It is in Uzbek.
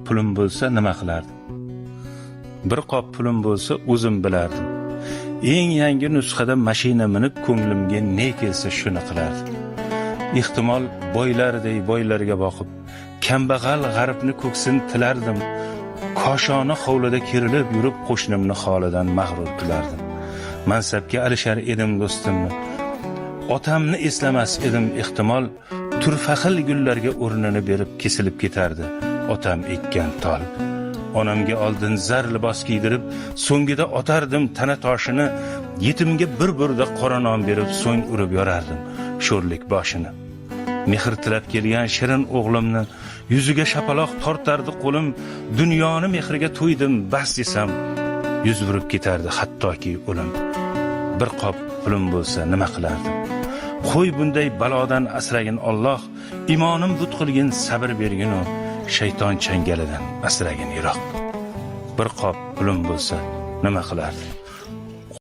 Pulim bo'lsa, nima qilardim? Bir qop pulim bo'lsa, o'zim bilardim. Eng yangi nusxada mashina minib, ko'nglimga ne kelsa, shuni qilardim. Ehtimol, boylarday boylarga boqib, kambag'al g'aribni ko'ksin tilardim. Koshona hovlida kerilib yurib, qo'shnimni holidan mag'rur kulardim. Mansabga alishar edim do'stimni. Otamni eslamas edim ehtimol, turfa xil gullarga o'rnini berib, kesilib ketardi otam ekkan tol. Onamga oldin zar libos kiydirib, so'ngida otardim tana toshini. Yetimga bir burda qora non berib, so'ng urib yorardim sho'rlik boshini. Mehr tilab kelgan shirin o'g'limni yuziga shapaloq tortardi qo'lim. Dunyoni mehriga to'ydim, bas desam, yuz burib ketardi hattoki o'lim. Bir qop pulim bo'lsa, nima qilardim? Qo'y, bunday balodan asragin Olloh, imonim but qilgin, sabr bergin u shayton changalidan asragin yiroq. Bir qop pulim bo'lsa, nima qilardim?